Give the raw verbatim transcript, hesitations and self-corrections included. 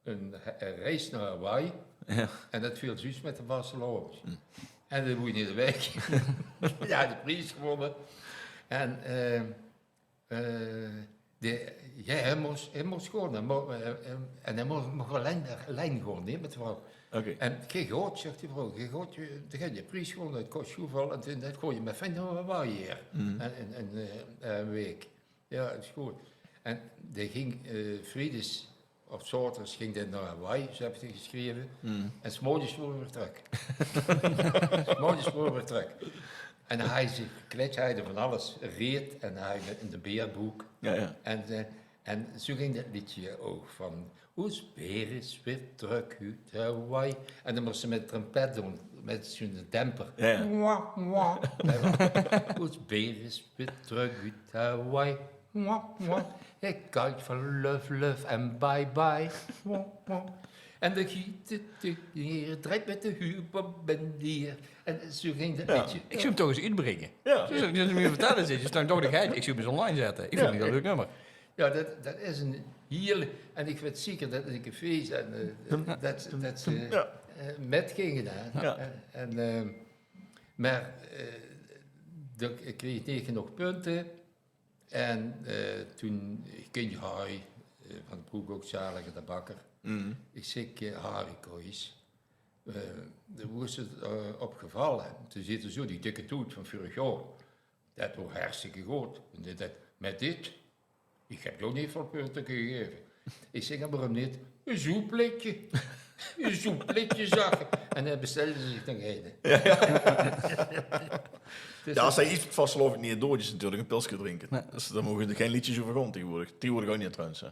ein, ein reis nao Hawaï. Jao. En det veel zjus mit de vastelaovend. En det woeë neet weg. Jao, de pries gewónne. En eh, eh, de, jao, hae mós, hae mós gaon. Hae mo-, eh, eh, en hae mós, mós allein, allein gaon, neet mit de vrouw. Oké. En geer gaot, zaet die vrouw, geer gaot, eh, de, de pries gewónne, det kos zoeväöl. En toen, det gaon geer mit vin nao Hawaï hie. En, en, en eh, ein waek. Jao, is good. En dae ging eh, vriedes of zaoterdes ging dae nao Hawaï, zoeë höb ich 't gesjreve. En 's morges woor 'r weer trök. 's Morges woor 'r weer trök. En hae zich gekleid, hae haw van alles reed en hae mit in de beerboek. Jao, jao. En, eh, en zoeë ging det leedje ouch van: Oes beer is weer trök oet Hawaï. En dan mós ze mit trompet doon, mit zoeën demper. Jao, jao. Wah, wah. Oes beer is weer trök oet Hawaï. Wah, wah. Ich kijk van love, love en bye, bye. Wah, wah. En dan giet 't, 't, 't drejt mit de huurband neer. En zoeë ging det leedje. Ich zów 'm toch ins oetbringe. Jao. Zoeë, zoeë, zoeë, zoeë vertèlle, zègk, zoeë lang toch de geit. Ich zów 'm ins online zètte. Ich vónj 't ein leuk nummer. Jao, det, det is ein hieël, en ich weit zeker det in de cafés en eh, det, det ze eh, mit ginge dao. Jao. En, en eh, mer eh, det, ich kreeg neet genóg punte. En eh, toen, ich kènde Harry eh, van de Broek ouch, zalige, de bakker. Ich zègk: eh, Harry, kóm ins, eh, wo is 't eh, op gevalle? Toen zaet 'r zoeë: die dikke toet van vörig jaor. Det woor hartstikke good. En dae zaet: mit dit, ich höb dich neet väöl punte gegaeve. Ich zègk: en waorum neet? Ein zoepleetje. Ein zoepleetje, zag 'r. En hae bestèlde zich nog eine. Dus Jao, es det d'r get mit vastelaovend neet door is, is 't natuurlik ein pilske drinke. Jao. Dus dao moge gein leedjes euver gaon taegewoordig. Taegewoordig ouch neet, trouwens, hè.